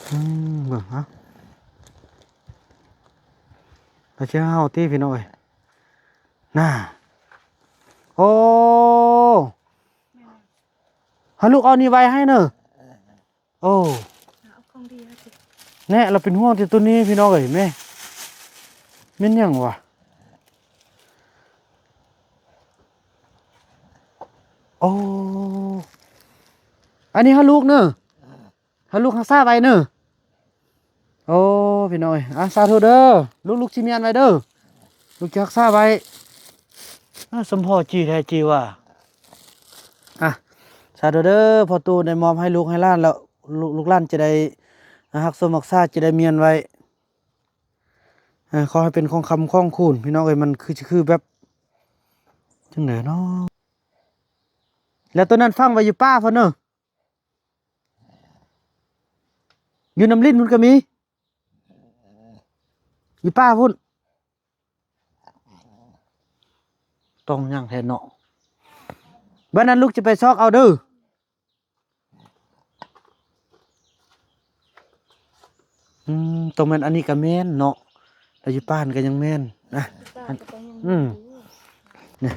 ອືມ ເບິ່ງ ເອົາ ລາວຊິເຮົາຕິພີ່ນ້ອງເອີຍ ນ່າ ໂອ້ ໃຫ້ລູກເອົານີ້ໄວ້ໃຫ້ເນີ. ໂອ້ ເອົາຂອງດີມາຊິ ແນ່ ລາວເປັນຫ່ວງແຕ່ໂຕນີ້ພີ່ນ້ອງເອີຍ ແມ່ ແມ່ນຫຍັງວະ? ໂອ້ ອັນນີ້ໃຫ້ລູກເນີ ໃຫ້ລູກຮັກສາໄວ້ເນີ. ໂອ້ ພີ່ນ້ອງເອີຍ ອາ ສາທຸເດີ ລູກ ລູກຊິມ້ຽນໄວ້ເດີ ລູກຊິຮັກສາໄວ້. ອາ ສົມພໍຈີແທ້ຈີວ່າ ອາ ສາທຸເດີ ພໍ່ຕູ້ໄດ້ມອບໃຫ້ລູກໃຫ້ຫຼານແລ້ວ ລູກ ລູກຫຼານຈະໄດ້ ອາ ຮັກສົມຮັກສາ ຈະໄດ້ມ້ຽນໄວ້. ອາ ຂໍໃຫ້ເປັນຂອງຄຳຂອງຄູນ ພີ່ນ້ອງເອີຍ ມັນຄື ຄືແບບ ຈັ່ງໃດເນາະ? ແລ້ວໂຕນັ້ນຝັງໄວ້ຢູ່ປ່າພຸ້ນເນີ ຢູ່ນຳລິ້ນພຸ້ນກໍມີ ຢູ່ປ່າພຸ້ນ ຕ້ອງຍ່າງແທນເນາະ. ບັດນັ້ນລູກຈະໄປຊອກເອົາເດີ. ອືມ ຕ້ອງແມ່ນ ອັນນີ້ກໍແມ່ນເນາະ ແຕ່ຢູ່ປ່າຫັ້ນກໍຍັງແມ່ນນະ. ອືມ ນີ້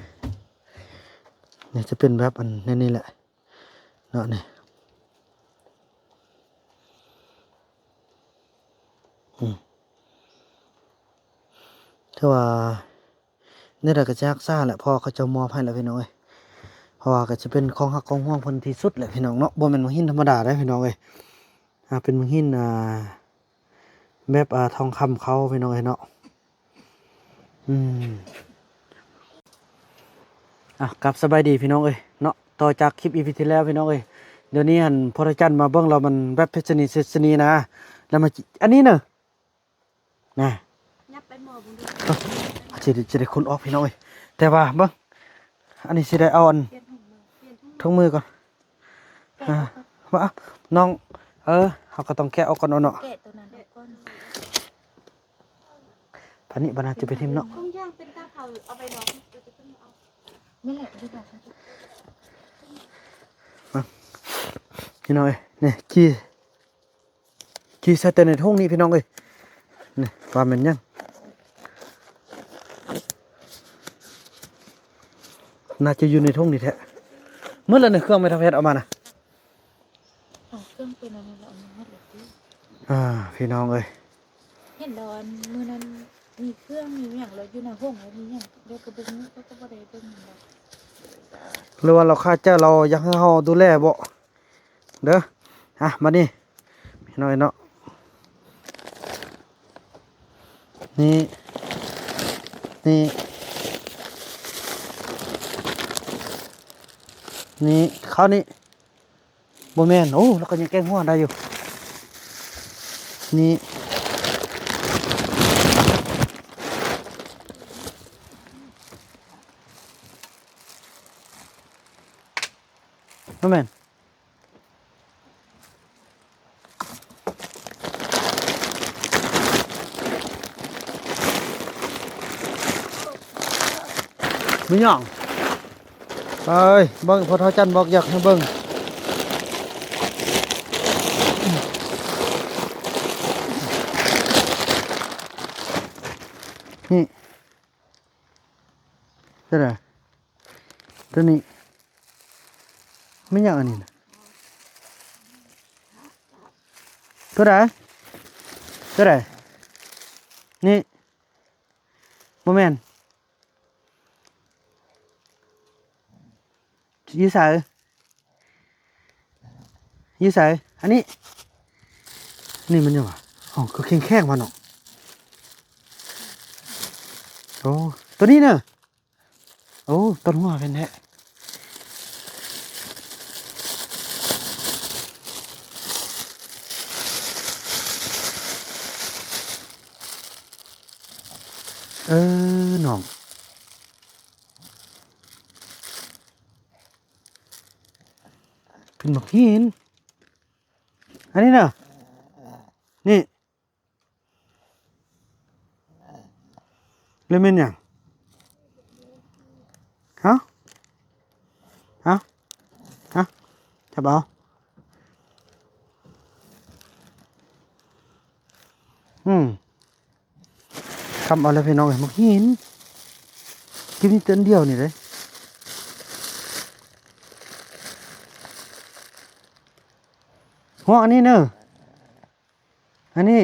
ນີ້ຈະເປັນແບບອັນນີ້ ນີ້ແຫຼະເນາະ ນີ້ ອືມ ຖືວ່າ ແນວໃດກໍຈະຮັກສາແຫຼະ ເພາະວ່າເຂົາເຈົ້າມອບໃຫ້ແລ້ວພີ່ນ້ອງເອີຍ ເພາະວ່າກໍຈະເປັນຂອງຮັກຂອງຫວງເພິ່ນທີ່ສຸດແຫຼະພີ່ນ້ອງເນາະ. ບໍ່ແມ່ນໝາກຫີນທຳມະດາເດ້ພີ່ນ້ອງເອີຍ ອາ ເປັນໝາກຫີນ ອ່າ ແບບ ອ່າ ທອງຄຳເຂົາພີ່ນ້ອງເອີຍເນາະ. ອືມ ອ່ະ ກັບສະບາຍດີພີ່ນ້ອງເອີຍເນາະ ຕໍ່ຈາກຄລິບອີພີທີ່ແລ້ວພີ່ນ້ອງເອີຍ ດຽວນີ້ຫັ້ນພໍ່ເຖົ້າຈັນມາເບິ່ງແລ້ວມັນແບບເປັນຊະນິດເປັນຊະນິດນະ ແລ້ວມາ ອັນນີ້ເນີ ນະ ຍັບໄປໝໍ້ເບິ່ງດູ ເອີ ຊິໄດ້ ຊິໄດ້ຂົນອອກພີ່ນ້ອງເອີຍ ແຕ່ວ່າເບິ່ງ ອັນນີ້ຊິໄດ້ເອົາອັນ ປ່ຽນຖົງມື ປ່ຽນຖົງມື ຖົງມືກ່ອນ ແກະອອກກ່ອນ ອ່າ ວ່າ ນ້ອງ ເອີ ເຮົາກໍຕ້ອງແກະອອກກ່ອນເນາະ ແກະໂຕນັ້ນອອກກ່ອນ ປານນີ້ບໍ່ໜ້າຈະໄປຖິ້ມເນາະ ຖົງຢາງເປັນຕາເຜົາ ເອົາໄປເນາະ ນີ້ແຫຼະ ມາ ພີ່ນ້ອງເອີຍ ນີ້ ຂີ້ ຂີ້ໃສ່ແຕ່ໃນຖົງນີ້ພີ່ນ້ອງເອີຍ ນີ້ວ່າແມ່ນຫຍັງ ໜ້າຈະຢູ່ໃນຖົງນີ້ແທ້ ໝົດແລ້ວໃນເຄື່ອງແມ່ເຖົ້າແພດເອົາມານະ ເອົາເຄື່ອງຕົວນັ້ນແລ້ວເອົາມາໝົດແລ້ວຕິ ອ່າ ພີ່ນ້ອງເອີຍ ເຫັນແລ້ວອັນມື້ນັ້ນມີເຄື່ອງມີຫຍັງແລ້ວຢູ່ໜ້າຫ້ອງແລ້ວມີຫຍັງ ແລ້ວກໍບໍ່ຮູ້ ເຂົາກໍບໍ່ໄດ້ເບິ່ງແລ້ວ ຫຼືວ່າລາວຄາໃຈລາວຢາກໃຫ້ເຮົາດູແລບໍ່? ເດີ ອ່ະ ບາດນີ້ພີ່ນ້ອງເນາະ ນີ້ ນີ້ ນີ້ ເຂົ້ານີ້ ບໍ່ແມ່ນ ໂອ້ ລາວກໍຍັງແກ້ງຫົວໄດ້ຢູ່ ນີ້ ບໍ່ແມ່ນ ມີຫຍັງ ເອີຍ ເບິ່ງ ພໍ່ເຖົ້າຈັນບອກຢາກໃຫ້ເບິ່ງ ນີ້ ຕົວໃດ? ຕົວນີ້ ແມ່ນຫຍັງອັນນີ້ນະ? ຕົວໃດ? ຕົວໃດ? ນີ້ ບໍ່ແມ່ນ. ຢູ່ໃສ? ຢູ່ໃສ? ອັນນີ້ ນີ້ມັນຫຍັງວະ? ເອົ້າ ຄືແຂງໆ ວະເນາະ. ໂອ້ ຕົວນີ້ເນາະ. ໂອ້ ຕົ້ນຫົວເປັນແທ້. ເອີ ນ້ອງ ເປັນໝາກຫີນ ອັນນີ້ນະ ນີ້ ຫຼືແມ່ນຫຍັງ? ຮະ? ຮະ? ຮະ? ຈັບເອົາ. ອືມ ຄຳເອົາແລ້ວພີ່ນ້ອງເອີຍ ໝາກຫີນ ກິນມີແຕ່ອັນດຽວນີ້ເດ້ ຮອກອັນນີ້ເນີ ອັນນີ້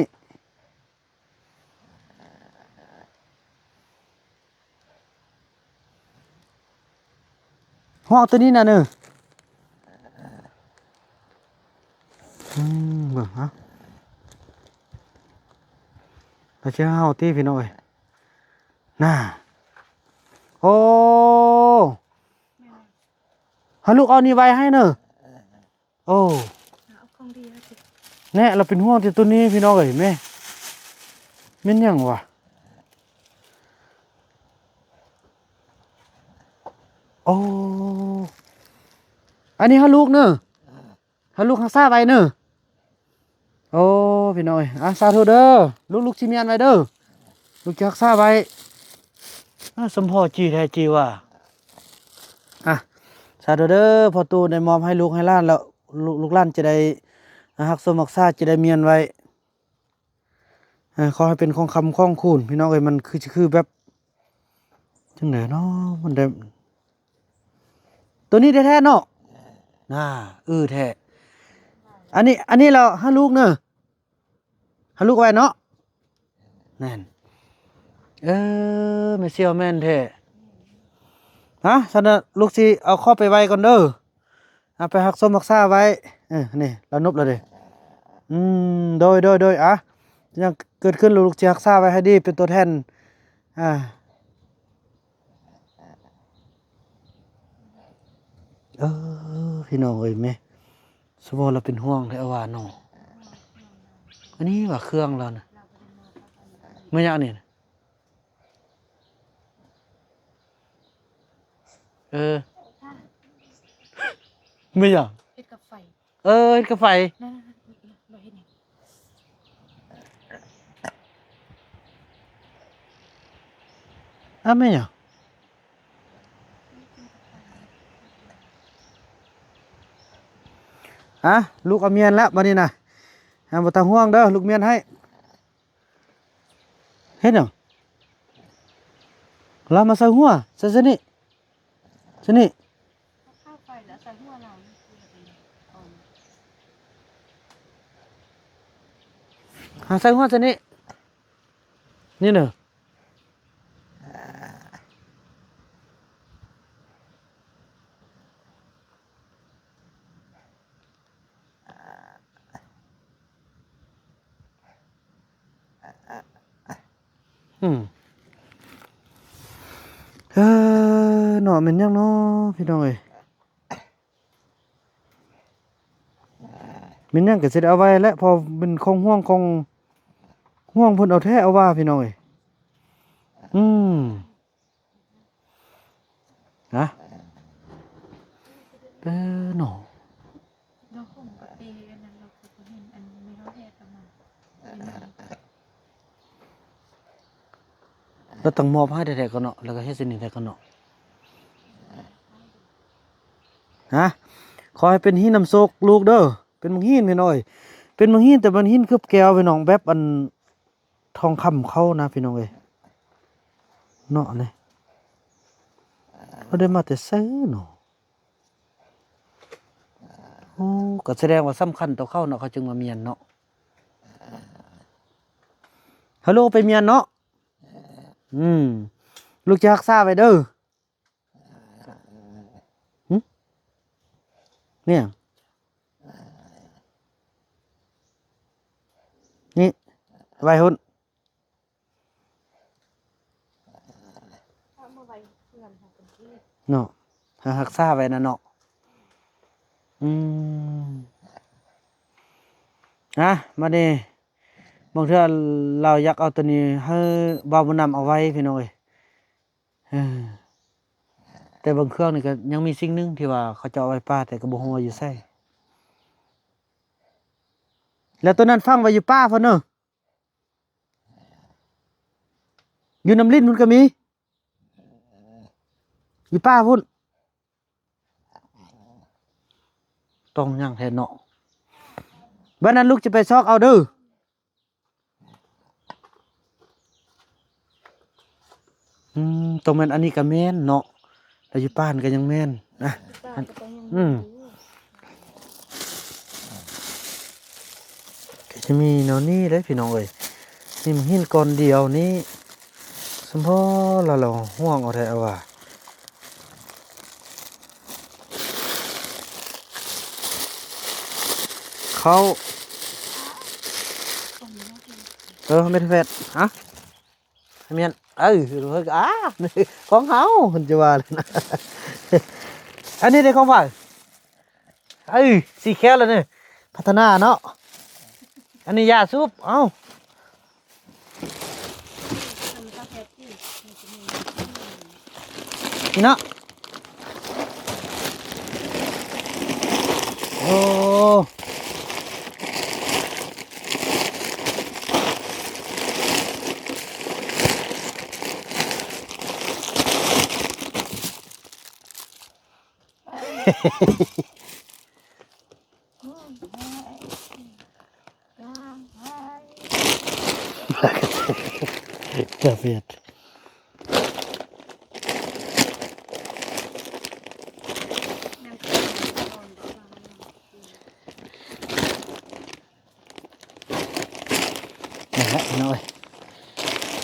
ຮອກໂຕນີ້ນະເນີ ອືມ ເບິ່ງເອົາ ລາວຊິເອົາຕິພີ່ນ້ອງເອີຍ ນາ ໂອ້ ຫາລູກເອົານີ້ໄວ້ໃຫ້ເນີ ໂອ້ ເອົາຂອງດີມາຕິ ແນ່ ລາວເປັນຫ່ວງແຕ່ໂຕນີ້ພີ່ນ້ອງເອີຍ ແມ່ ແມ່ນຫຍັງວະ ໂອ້ ອັນນີ້ໃຫ້ລູກເນີ ໃຫ້ລູກຮັກສາໄວ້ເນີ ໂອ້ ພີ່ນ້ອງເອີຍ ອ່າ ສາທຸເດີ ລູກ ລູກຊິມ້ຽນໄວ້ເດີ ລູກຈະຮັກສາໄວ້ ອ່າ ສົມພໍຈີແທ້ຈີວ່າ ອ່າ ສາທຸເດີ ພໍ່ຕູ້ໄດ້ມອບໃຫ້ລູກໃຫ້ຫຼານແລ້ວ ລູກ ລູກຫຼານຈະໄດ້ ອ່າ ຮັກສົມຮັກສາ ຈະໄດ້ມ້ຽນໄວ້ ອ່າ ຂໍໃຫ້ເປັນຂອງຄຳຂອງຄູນ ພີ່ນ້ອງເອີຍ ມັນຄື ຄືແບບ ຈັ່ງໃດເນາະ ມັນໄດ້ ໂຕນີ້ແທ້ໆເນາະ ນາ ເອີແທ້ ອັນນີ້ ອັນນີ້ລະໃຫ້ລູກເນີ ໃຫ້ລູກໄວ້ເນາະ ແມ່ນ ເອີ ແມ່ສ່ຽວແມ່ນແທ້ ຮະ ຊັ້ນນະ ລູກຊິເອົາເຂົ້າໄປໄວ້ກ່ອນເດີ ເອົາໄປຮັກສົມຮັກສາໄວ້ ເອີ ນີ້ລາວນົບແລ້ວເດ້ ອືມ ໂດຍ ໂດຍ ໂດຍ ອ່າ ຫຍັງເກີດຂຶ້ນ ລູກຊິຮັກສາໄວ້ໃຫ້ດີ ເປັນຕົວແທນ ອ່າ ເອີ ພີ່ນ້ອງເອີຍ ແມ່ ສະເພາະລາວເປັນຫ່ວງແທ້ວ່າເນາະ ອັນນີ້ວ່າເຄື່ອງລາວນະ ແມ່ນຫຍັງອັນນີ້ນະ ເອີ ແມ່ນຫຍັງ ເຮັດກັບໄຟ ເອີ ເຮັດກັບໄຟ ນັ້ນໆໆ ບໍ່ເຮັດຫຍັງ ອ້າວ ແມ່ນຫຍັງ ອ່ະ ລູກເອົາມ້ຽນແລ້ວບັດນີ້ນະ ອ່າ ບໍ່ຕ້ອງຫ່ວງເດີ ລູກມ້ຽນໃຫ້ ເຮັດຫຍັງ ລາວມາໃສ່ຫົວ ໃສ່ຊະນີ້ ຊະນີ້ ເອົາໄຟແລ້ວໃສ່ຫົວລາວ ຫາໃສ່ຫົວຊະນີ້ ນີ້ເດີ ອືມ ເອີ ເນາະ ແມ່ນຫຍັງເນາະ ພີ່ນ້ອງເອີຍ ແມ່ນຫຍັງກໍຊິໄດ້ເອົາໄວ້ແຫຼະ ເພາະເປັນຂອງຫ່ວງ ຂອງຫ່ວງເພິ່ນເອົາແທ້ເອົາວ່າ ພີ່ນ້ອງເອີຍ ອືມ. ນະ ເອີ ເນາະ ລາວຕ້ອງມອບໃຫ້ແທ້ໆກ່ອນເນາະ ແລ້ວກໍເຮັດຊະນີ້ແທ້ກ່ອນເນາະ ນະ ຂໍໃຫ້ເປັນຫີນນຳໂຊກລູກເດີ ເປັນບັກຫີນພີ່ນ້ອງເອີຍ ເປັນບັກຫີນ ແຕ່ມັນຫີນຄືບແກ້ວພີ່ນ້ອງ ແບບອັນ ທອງຄຳເຂົານະພີ່ນ້ອງເອີຍ ເນາະ ນີ້ເຂົາໄດ້ມາແຕ່ໃສເນາະ ໂອ້ ກໍສະແດງວ່າສຳຄັນຕໍ່ເຂົາເນາະ ເຂົາຈຶ່ງມາມ້ຽນເນາະ ເຮົາລູກໄປມ້ຽນເນາະ ອືມ ລູກຈະຮັກສາໄວ້ເດີ. ຫຶ ນີ້ຫຍັງ ນີ້ ໄວ້ຫຸ້ນ ເນາະ ເຮົາຮັກສາໄວ້ນະເນາະ ອືມ ອ່ະ ບາດນີ້ ບາງເທື່ອລາວຢາກເອົາໂຕນີ້ໃຫ້ບ່າວບຸນນຳເອົາໄວ້ ພີ່ນ້ອງເອີຍ. ເອີ ແຕ່ເບິ່ງເຄື່ອງນີ້ກໍຍັງມີສິ່ງໜຶ່ງທີ່ວ່າເຂົາເຈົ້າເອົາໄວ້ປ່າ ແຕ່ກໍບໍ່ຮູ້ວ່າຢູ່ໃສ ແລ້ວໂຕນັ້ນຝັງໄວ້ຢູ່ປ່າພຸ້ນເນີ ຢູ່ນຳລິ້ນພຸ້ນກໍມີ ຢູ່ປ່າພຸ້ນ ຕ້ອງຫຍັງແທ້ເນາະ ບັດນັ້ນລູກຈະໄປຊອກເອົາເດີ. ຕ້ອງແມ່ນອັນນີ້ກໍແມ່ນເນາະ ແລ້ວຢູ່ປ່ານກໍຍັງແມ່ນນະ. ອືມ ກໍຈະມີແນວນີ້ເດ້ພີ່ນ້ອງເອີຍ ນີ້ມັນຫີນກ້ອນດຽວນີ້ ສົມພໍລະລະຮ່ວງເອົາແທ້ເອົາວ່າ. ເຂົ້າ ເອີ ແມ່ນແຟດ ຮະ ແມ່ນ ເອີ ອ່າ ຂອງເຮົາ ເພິ່ນຈະວ່າແລ້ວນະ. ອັນນີ້ເດ້ຂອງໃຜ? ເອີ ສີຂຽວລະນີ້ ພັດທະນາເນາະ. ອັນນີ້ຢາສູບ ເອົ້າ ນີ້ເນາະ. ໂອ້ ກາເຟດ ນັ້ນແຫຼະພີ່ນ້ອງເອີຍ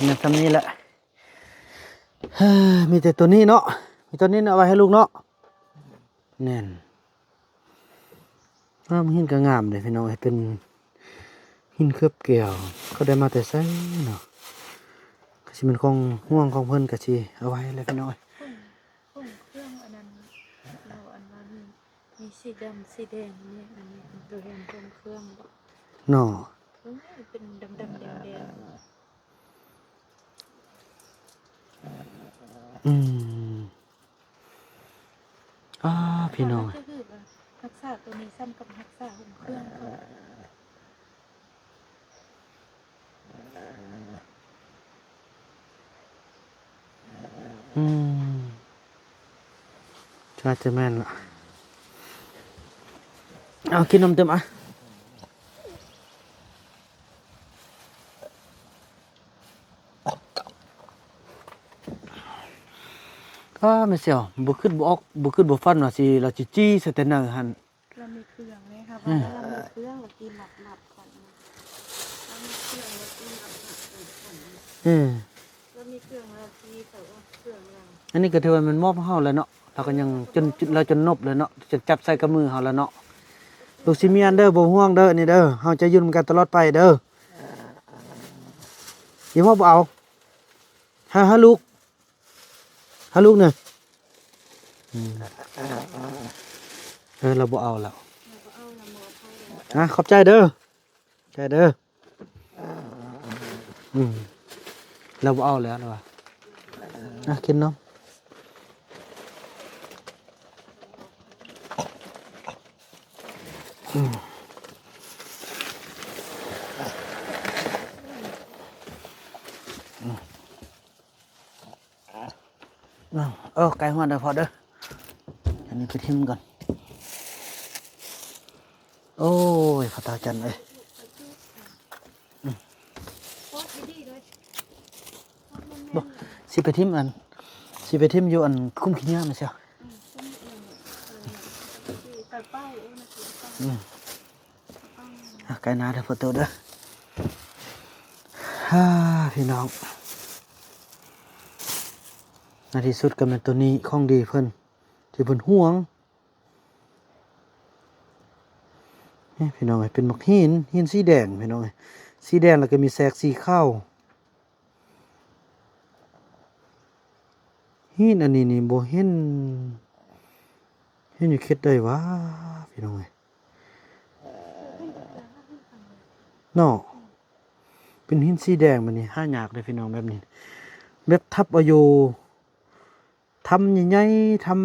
ແມ່ນສ່ຳນີ້ແຫຼະ. ເຮີ ມີແຕ່ໂຕນີ້ເນາະ ມີໂຕນີ້ເນາະ ເອົາໄວ້ໃຫ້ລູກເນາະ. ແມ່ນ ງາມ ຫີນກໍງາມເດ້ພີ່ນ້ອງເອີຍ ເປັນຫີນເກືອບແກ້ວ ເຂົາໄດ້ມາແຕ່ໃສເນາະ ກໍຊິແມ່ນຂອງຫ່ວງຂອງເພິ່ນ ກໍຊິເອົາໄວ້ແຫຼະພີ່ນ້ອງເອີຍ. ຫ້ອງ ຫ້ອງເຄື່ອງອັນນັ້ນ ລາວອັນວ່າມີ ມີສີດຳສີແດງນີ້ ອັນນີ້ຕົວແທນຫ້ອງເຄື່ອງບໍ ເນາະ ເອີ ເປັນດຳໆແດງໆ. ອືມ ອ້າ ພີ່ນ້ອງ ເຂົາກໍຄືວ່າຮັກສາໂຕນີ້ສ່ຳກັບຮັກສາຫ້ອງເຄື່ອງເຂົາ. ອືມ ໜ້າຈະແມ່ນລະ. ເອົາ ກິນນ້ຳຕື່ມອະ. ອ້າ ແມ່ສ່ຽວ ບໍ່ຄິດບໍ່ອອກ ບໍ່ຄິດບໍ່ຝັນວ່າຊິ ລາວຊິຈີ່ໃສ່ແຕ່ເນີຫັ້ນ. ລາວມີເຄື່ອງເດ້ ເຮົາວ່າລາວມີເຄື່ອງ ລາວກິນຫຼັບໆກັນ ລາວມີເຄື່ອງ ລາວກິນຫຼັບໆກັນ. ເອີ ລາວມີເຄື່ອງ ລາວຊິເອົາເຄື່ອງລາວ. ອັນນີ້ກໍຖືວ່າແມ່ນມອບໃຫ້ເຮົາແລ້ວເນາະ ລາວກໍຍັງຈົນ ລາວຈົນນົບແລ້ວເນາະ ຈົນຈັບໃສ່ກັບມືເຮົາແລ້ວເນາະ. ລູກຊິມີອັນເດີ ບໍ່ຫ່ວງເດີ ອັນນີ້ເດີ ເຮົາຈະຢູ່ນຳກັນຕະຫຼອດໄປເດີ. ອີ່ພໍ່ບໍ່ເອົາ ຫາ ຫາລູກ ຫາລູກນະ. ອືມ ເອີ ລາວບໍ່ເອົາແລ້ວ ນະ ຂອບໃຈເດີ ໃຈເດີ. ອືມ ລາວບໍ່ເອົາແລ້ວ ລາວວ່າ ນະ ກິນນຳ. ອືມ ອືມ ເອີ ໃກ້ຮອດແລ້ວພໍ່ເດີ ອັນນີ້ໄປຖິ້ມກ່ອນ. ໂອ້ຍ ພະຕາຈັນເອີຍ ອືມ ບໍ່ ຊິໄປຖິ້ມອັນ ຊິໄປຖິ້ມຢູ່ອັນຄຸ້ມຂີ້ເຫຍື້ອແມ່ນຊະ. ອືມ ອ່ະ ໃກ້ໜ້າເດີພໍ່ຕູ້ເດີ. ຫາ ພີ່ນ້ອງ ໃນທີ່ສຸດກໍແມ່ນໂຕນີ້ຂອງດີເພິ່ນ ທີ່ເພິ່ນຫວງ. ນີ້ພີ່ນ້ອງເອີຍ ເປັນໝາກຫີນ ຫີນສີແດງພີ່ນ້ອງເອີຍ ສີແດງ ແລ້ວກໍມີແຊກສີຂາວ. ຫີນອັນນີ້ນີ້ບໍ່ເຫັນ ເຫັນຢູ່ເຂດໃດຫວາພີ່ນ້ອງເອີຍ ເນາະ. ເປັນຫີນສີແດງແບບນີ້ຫາຍາກເດ້ພີ່ນ້ອງ ແບບນີ້ ແບບທັບເອົາຢູ່ ຖ້ຳໃຫຍ່ໆ ຖ້ຳ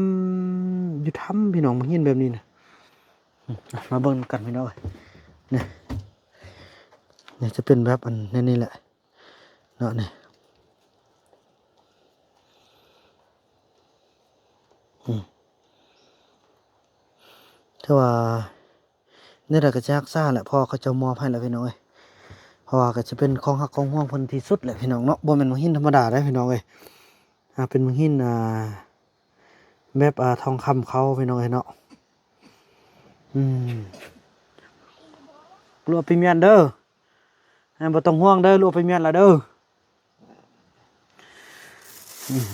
ຢູ່ຖ້ຳພີ່ນ້ອງ ຫີນແບບນີ້ນະ. ອືມ ມາເບິ່ງນຳກັນພີ່ນ້ອງເອີຍ ນີ້ ນີ້ຈະເປັນແບບອັນແນວນີ້ແຫຼະເນາະ ນີ້ ອືມ ແຕ່ວ່າ ແນວໃດກໍຈະຮັກສາແຫຼະ ເພາະວ່າເຂົາເຈົ້າມອບໃຫ້ແລ້ວພີ່ນ້ອງເອີຍ ເພາະວ່າກໍຈະເປັນຂອງຮັກຂອງຫວງເພິ່ນທີ່ສຸດແຫຼະພີ່ນ້ອງເນາະ ບໍ່ແມ່ນວ່າຫີນທຳມະດາເດ້ພີ່ນ້ອງເອີຍ. ອ່າ ເປັນຫີນ ອ່າ ແບບ ອ່າ ທອງຄຳເຂົາ ພີ່ນ້ອງເອີຍເນາະ. ອືມ ຫຼວງພະຍາເດີ ອ່າ ບໍ່ຕ້ອງຫ່ວງເດີ ຫຼວງພະຍາລະເດີ. ອືມ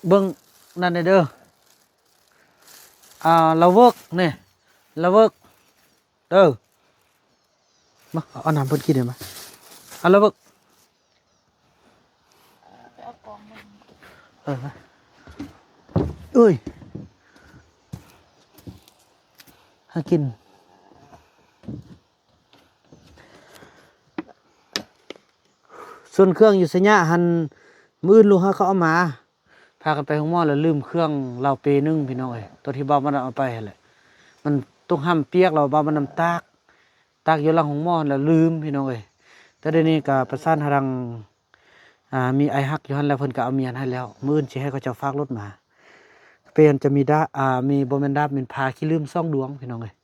ເບິ່ງນັ້ນແດ່ເດີ ອ່າ ລາວເວີກນີ້ ລາວເວີກ ເອີ ມາ ເອົານ້ຳເພິ່ນກິນເດີມາ ເອົາລະເບິ່ງ ເອີ ມາ ເອີຍ ຫາກິນ. ສ່ວນເຄື່ອງຢູ່ໄຊຍະຫັ້ນ ມື້ອື່ນລູກເຮົາເຂົາເອົາມາ ພາກັນໄປໂຮງໝໍແລ້ວລືມເຄື່ອງລາວເປໜຶ່ງ ພີ່ນ້ອງເອີຍ ຕົວທີ່ບ່າວມານຳເອົາໄປຫັ້ນແຫຼະ ມັນຕົກຫ້ຳປຽກ ແລ້ວບ່າວມານຳຕາກ ຕາກຢູ່ຫຼັງໂຮງໝໍຫັ້ນແລ້ວລືມ ພີ່ນ້ອງເອີຍ. ແຕ່ດຽວນີ້ກະປະສານຫາທາງ ອ່າ ມີອ້າຍຮັກຢູ່ຫັ້ນແລ້ວ ເພິ່ນກະເອົາມຽນໃຫ້ແລ້ວ ມື້ອື່ນຊິໃຫ້ເຂົາເຈົ້າຝາກລົດມາ ເປັນຈະມີດາ ອ່າ ມີ ບໍ່ແມ່ນດາບ ແມ່ນຜ້າຂີ້ລືມສອງດວງ ພີ່ນ້ອງເອີຍ.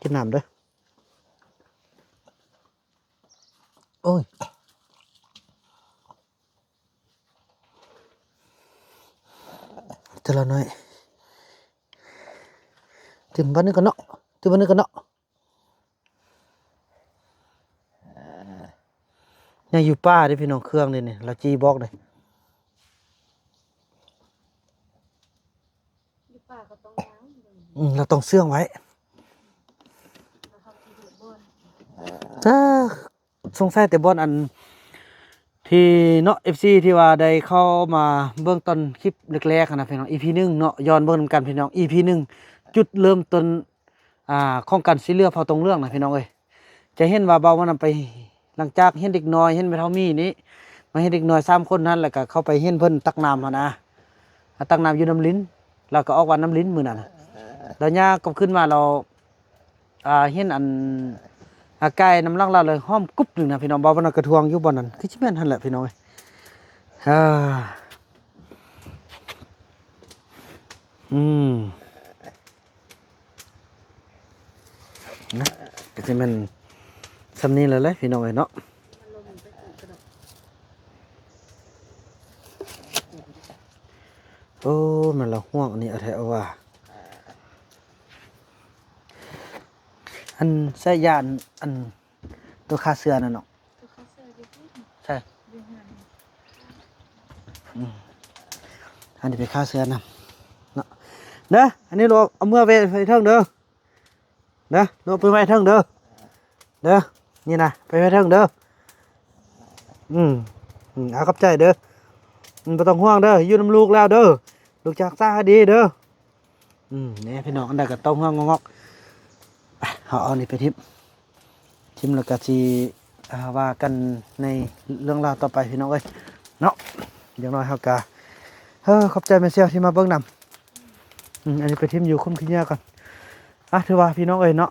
ກິນນ້ຳເດີ. ໂອ້ຍ ເທື່ອລະໜ້ອຍ ຖິ້ມບ່ອນນີ້ກ່ອນເນາະ ຕື່ມບ່ອນນີ້ກ່ອນເນາະ. ຍັງຢູ່ປ່າເດ້ພີ່ນ້ອງ ເຄື່ອງເດ້ນີ້ ລາວຈີ່ບອກເດ້. ຢູ່ປ່າກໍຕ້ອງຍ່າງ ອືມ ລາວຕ້ອງເຊື່ອງໄວ້ ແຕ່ສົງໄສແຕ່ບ່ອນອັນທີ່ເນາະ ເອັຟຊີ ທີ່ວ່າໄດ້ເຂົ້າມາເບິ່ງຕອນຄລິບແລກໆຫັ້ນນະພີ່ນ້ອງ ອີພີໜຶ່ງເນາະ ຍ້ອນເບິ່ງນຳກັນພີ່ນ້ອງ ອີພີໜຶ່ງ ຈຸດເລີ່ມຕົ້ນ ອ່າ ຂອງການຊ່ວຍເຫຼືອເຜົ່າຕົງເຫຼືອງນະພີ່ນ້ອງເອີຍ. ຈະເຫັນວ່າບ່າວມານຳໄປ ຫຼັງຈາກເຫັນເດັກນ້ອຍ ເຫັນແມ່ເຖົ້າມີນີ້ ມາເຫັນເດັກນ້ອຍສາມຄົນນັ້ນ ແລ້ວກໍເຂົ້າໄປເຫັນເພິ່ນຕັກນ້ຳຫັ້ນນະ ຕັກນ້ຳຢູ່ນ້ຳລິນ ແລ້ວກໍອອກວ່ານ້ຳລິນມື້ນັ້ນນະ ແລ້ວຍ່າງກັບຂຶ້ນມາ ແລ້ວ ອ່າ ເຫັນອັນ ອາ ກາຍນຳຫຼັງລາວເລີຍ ຫອມກຸບໜຶ່ງນະພີ່ນ້ອງ. ບ່າວມານຳກະທວງຢູ່ບ່ອນນັ້ນ ຄືຊິແມ່ນຫັ້ນແຫຼະພີ່ນ້ອງເອີຍ. ອ່າ ອືມ ນະ ກໍຊິແມ່ນຊ່ຳນີ້ແຫຼະເລີຍພີ່ນ້ອງເອີຍເນາະ. ໂອ້ ແມ່ນລະ ຫ່ວງອັນນີ້ແທ້ວ່າ ອັນໃຊ້ຢາອັນ ອັນຕົວຂ້າເຊື້ອນັ້ນເນາະ. ຕົວຂ້າເຊື້ອຢູ່ພຸ້ນ ໃຊ່ ຢູ່ເຮືອນ. ອືມ ອັນນີ້ໄປຂ້າເຊື້ອນຳເນາະ ເດີ. ອັນນີ້ເອົາເມືອໄວ້ເທິງເດີ ເດີ ເອົາໄປໄວ້ເທິງເດີ ເດີ ນີ້ນະ ໄປໄວ້ເທິງເດີ. ອືມ ອືມ ເອົາ ຂອບໃຈເດີ. ອືມ ບໍ່ຕ້ອງຫ່ວງເດີ ຢູ່ນຳລູກແລ້ວເດີ ລູກຈະຮັກສາໃຫ້ດີເດີ. ອືມ ນີ້ພີ່ນ້ອງ ອັນໃດກໍຕ້ອງຫ່ວງງອກໆ ໄປ ເຮົາເອົານີ້ໄປຖິ້ມ ຖິ້ມແລ້ວກໍຊິ ອ່າ ວ່າກັນໃນເລື່ອງລາວຕໍ່ໄປພີ່ນ້ອງເອີຍເນາະ. ຢ່າງໜ້ອຍເຮົາກໍ ເອີ ຂອບໃຈແມ່ສ່ຽວທີ່ມາເບິ່ງນຳ. ອືມ ອັນນີ້ໄປຖິ້ມຢູ່ຄຸ້ມຂີ້ເຫຍື້ອກ່ອນ. ອ່ະ ຖືວ່າພີ່ນ້ອງເອີຍເນາະ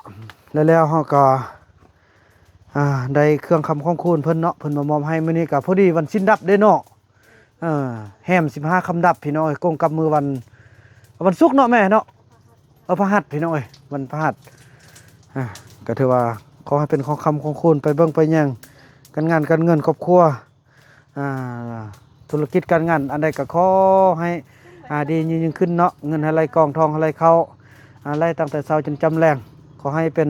ແລ້ວໆເຮົາກໍ ອ່າ ໄດ້ເຄື່ອງຄຳຂອງຄູນເພິ່ນເນາະ ເພິ່ນມາມອບໃຫ້. ມື້ນີ້ກໍພໍດີວັນສິນດັບເດ້ເນາະ ເອີ ແຮມສິບຫ້າຄ່ຳດັບພີ່ນ້ອງເອີຍ ກົງກັບມື້ວັນ ວັນສຸກເນາະແມ່ເນາະ ເອີ ພະຫັດພີ່ນ້ອງເອີຍ ວັນພະຫັດ. ອ່າ ກໍຖືວ່າຂໍໃຫ້ເປັນຂອງຄຳຂອງຄູນ ໄປເບິ່ງໄປຫຍັງ ການງານການເງິນຄອບຄົວ ອ່າ ທຸລະກິດການງານອັນໃດກໍຂໍໃຫ້ ອ່າ ດີຍິ່ງໆຂຶ້ນເນາະ ເງິນໃຫ້ໄຫຼກອງ ທອງໃຫ້ໄຫຼເຂົ້າ ອ່າ ໄຫຼຕັ້ງແຕ່ເຊົ້າຈົນຈຳແລງ. ຂໍໃຫ້ເປັນ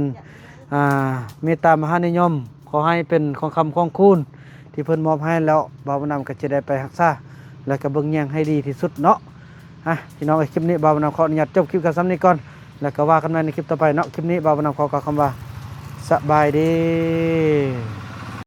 ອ່າ ເມດຕາມະຫານິຍົມ ຂໍໃຫ້ເປັນຂອງຄຳຂອງຄູນທີ່ເພິ່ນມອບໃຫ້ແລ້ວ ບ່າວບຸນນຳກໍຈະໄດ້ໄປຮັກສາ ແລ້ວກໍເບິ່ງແຍງໃຫ້ດີທີ່ສຸດເນາະ. ອ່ະ ພີ່ນ້ອງເອີຍ ຄລິບນີ້ບ່າວບຸນນຳຂໍອະນຸຍາດຈົບຄລິບກັນສ່ຳນີ້ກ່ອນ ແລ້ວກໍວ່າກັນໃໝ່ໃນຄລິບຕໍ່ໄປເນາະ. ຄລິບນີ້ບ່າວບຸນນຳຂໍກ່າວຄຳວ່າ ສະບາຍດີ.